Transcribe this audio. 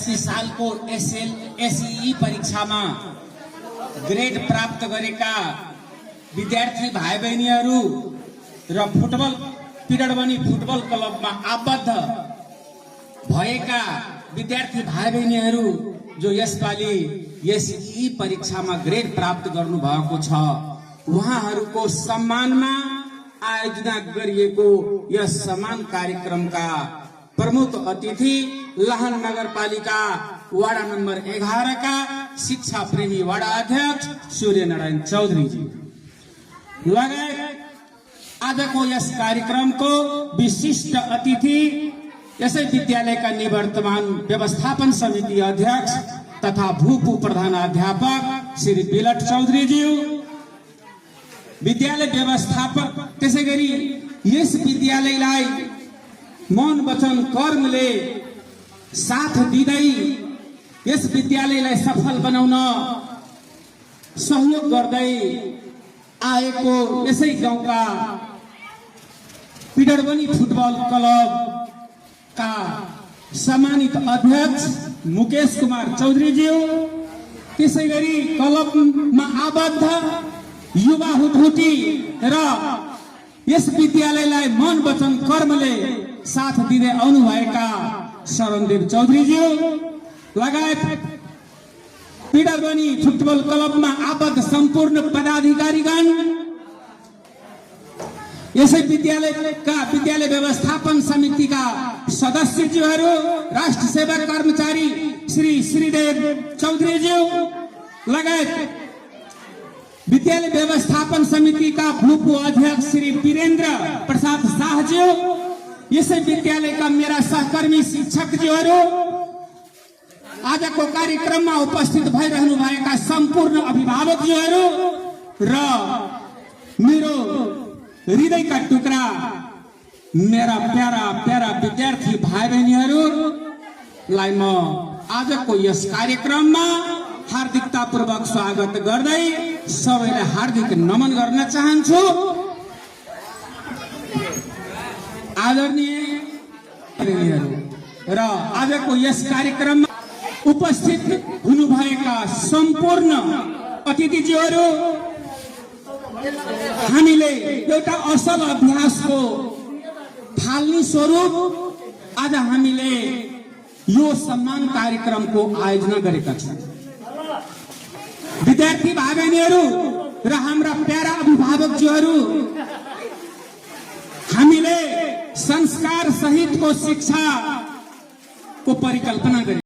अस्ति सालको एसई परीक्षामा ग्रेड प्राप्त गरेका विद्यार्थी भाइ बहिनीहरू र फुटबल पिडरबनी फुटबल क्लबमा आबद्ध भएका विद्यार्थी भाइ बहिनीहरू जो यसपालि एसई परीक्षामा ग्रेड प्राप्त गर्नु भएको छ, उहाँहरूको सम्मानमा आयोजना गरिएको यस सम्मान कार्यक्रमका प्रमुख अतिथि लाहान नगरपालिका वाडा नम्बर 11 का शिक्षा प्रेमी वाडा अध्यक्ष सूर्यनारायण चौधरीजी लगायत आजको यस कार्यक्रमको विशिष्ट अतिथि यसै विद्यालयका निवर्तमान व्यवस्थापन समिति अध्यक्ष तथा भूपू प्रधानाध्यापक श्री बिलट चौधरीजी, विद्यालय व्यवस्थापक, त्यसैगरी यस विद्यालयलाई मन वचन कर्मले साथ दिँदै यस विद्यालयलाई सफल बनाउन सहयोग गर्दै आएको यसै गाउँका पिडरबनी फुटबल क्लबका सम्मानित अध्यक्ष मुकेश कुमार चौधरीज्यू, त्यसैगरी क्लबमा आबद्ध युवा हुटहुटी र यस विद्यालयलाई मन वचन कर्मले साथ दिँदै आउनुभएका शरणदेव चौधरीज्यू लगायत पिडरबनी फुटबल क्लबमा आबद्ध सम्पूर्ण पदाधिकारीगण, यसै विद्यालयका विद्यालय व्यवस्थापन समितिका सदस्यज्यूहरू, राष्ट्र सेवा कर्मचारी श्री श्रीदेव चौधरीज्यू लगायत विद्यालय व्यवस्थापन समितिका भूपू अध्यक्ष श्री वीरेन्द्र प्रसाद शाहज्यू, यसै विद्यालयका मेरा सहकर्मी शिक्षकज्यूहरू, आजको कार्यक्रममा उपस्थित भइरहनु भएका सम्पूर्ण अभिभावकज्यूहरू र मेरो हृदयका टुक्रा मेरा प्यारा प्यारा विद्यार्थी भाइ बहिनीहरूलाई म आजको यस कार्यक्रममा हार्दिकतापूर्वक स्वागत गर्दै सबैलाई हार्दिक नमन गर्न चाहन्छु। आदरणीय र आजको यस कार्यक्रममा उपस्थित हुनुभएका सम्पूर्ण अतिथिज्यूहरू, हामीले एउटा असल अभ्यासको थालनी स्वरूप आज हामीले यो सम्मान कार्यक्रमको आयोजना गरेका छौं। विद्यार्थी भाइ बहिनीहरू र हाम्रा प्यारा अभिभावकज्यूहरू, हामीले संस्कार सहितको शिक्षाको परिकल्पना गरे।